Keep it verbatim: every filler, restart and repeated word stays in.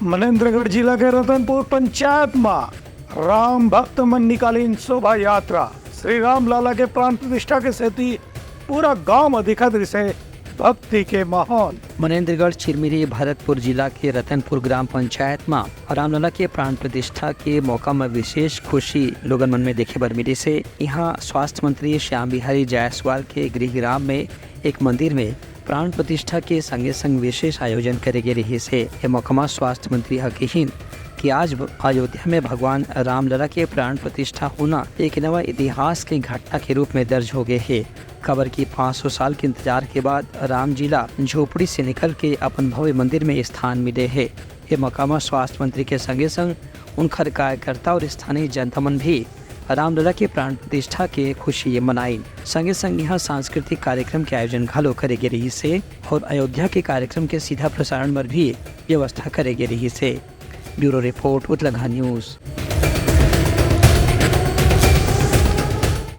मनेंद्रगढ़ जिला के रतनपुर पंचायत म राम भक्त मन निकालिन शोभा यात्रा। श्री राम लाला के प्राण प्रतिष्ठा के सेती पूरा गांव म दिखत रिसे भक्ति के माहौल। मनेंद्रगढ़ चिरमिरी भरतपुर जिला के रतनपुर ग्राम पंचायत म रामलला के प्राण प्रतिष्ठा के मौका म विशेष खुशी लोगन मन में देखे बर मिलिस हे। इहां स्वास्थ्य मंत्री श्याम बिहारी जायसवाल के गृह ग्राम में एक मंदिर में प्राण प्रतिष्ठा के संगे संग विशेष आयोजन करे गे रिहिस हे। ए मौका म स्वास्थ्य मंत्री ह किहिन कि आज अयोध्या में भगवान रामलला के प्राण प्रतिष्ठा होना एक नवा इतिहास के घटना के रूप में दर्ज हो गए हे, काबर कि पाँच सौ साल के इंतजार के बाद राम जी ला झोपड़ी से निकल के अपन भव्य मंदिर में स्थान मिले हे। ए मौका म स्वास्थ्य मंत्री के संगे संग उनखर कार्यकर्ता और स्थानीय जनता मन भी रामलला के प्राण प्रतिष्ठा के खुशी मनाइन। संगे संग यहाँ सांस्कृतिक कार्यक्रम के आयोजन घलो करे गे रिहिस हे और अयोध्या के कार्यक्रम के सीधा प्रसारण बर भी व्यवस्था करे गे रिहिस हे। Bureau report, Utlangha news.